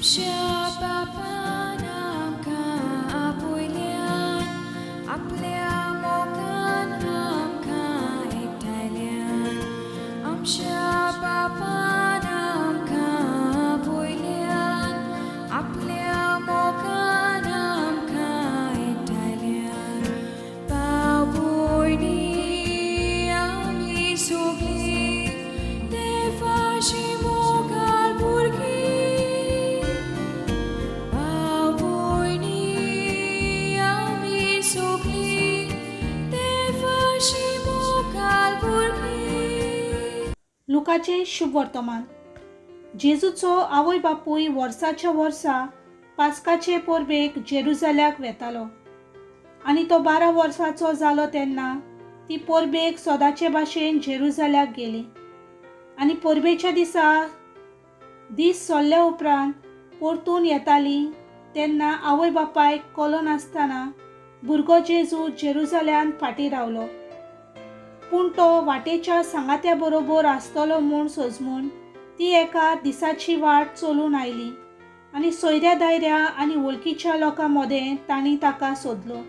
आमच्या बापान आमकां आपयल्यान, आपल्या मोगान आमकां एकठांयल्यान. आमच्या बापान आमकां आपयल्यान, आपल्या मोगान आमकां एकठांयल्यान. भाव भयणी आमी सगळीं देवाची मोगाळ भुरगीं. भाव भयणी आमी सगळीं देवाची मोगाळ भुरगीं. लुकाचें शुभ वर्तमान. जेजूचो आवय बापूय वर्साच्या वर्सा पास्काचे परबेक जेरुजाल्याक वेतालो आनी तो 12 वर्सांचो जालो तेन्ना ती परबेक सदांचे भाशेन जेरुजाल्याक गेली. आनी परबेच्या दिसा दीस सोल्ल्या उपरांत परतून येताली तेन्ना आवय बापायक कलो नासतना भुरगो जेजू जेरुजाल्यांत फाटीं रावलो. पूण तो वाटेच्या सांगात्या बरोबर आसतलो म्हूण सोजमून ती एका दिसाची वाट चलून आयली आनी सोयऱ्या दायऱ्या आनी वळखीच्या लोकां मदें तांणी ताका सोदलो.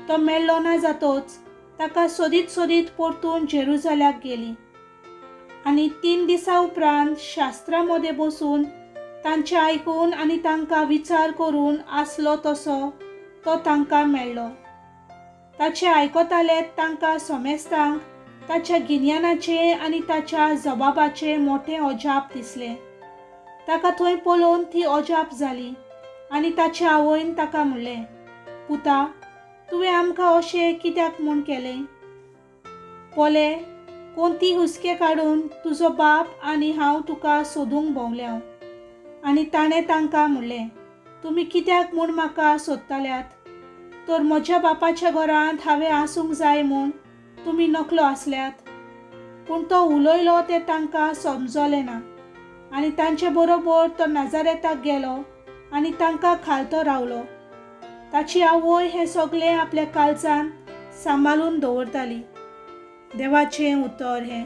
तो मेळ्ळो ना जातोच ताका सोदीत सोदीत परतून जेरुजाल्याक गेली आनी 3 दिसां उपरांत शास्त्रां मदें बसून तांचें आयकून आनी तांकां विचार करून आसलो तसो तो तांकां मेळ्ळो. ताचें आयकताले तांकां समेस्तांक ताच्या गिन्यानाचें आनी ताच्या जबाबाचें मोठें अजाप दिसलें. ताका थंय पळोवन ती अजाप जाली आनी ताचे आवयन ताका म्हणलें, पुता, तुवें आमकां अशें कित्याक म्हूण केलें? पोले कोणती हुस्के काडून तुजो बाप आनी हांव तुका सोदूंक भोंवल्या. आनी ताणें तांकां म्हणलें, तुमी कित्याक म्हूण म्हाका सोदताल्यात? तर म्हज्या बापाच्या घरांत हांवें आसूंक जाय म्हूण तुमी नकलो आसल्यात. पूण तो उलयलो तें तांकां समजलें ना आनी तांचे बरोबर तो नाजारेताक गेलो आनी तांकां खालतो रावलो. ताची आवय हें सगळें आपल्या काळजान सांबाळून दवरताली. देवाचें उतर हें.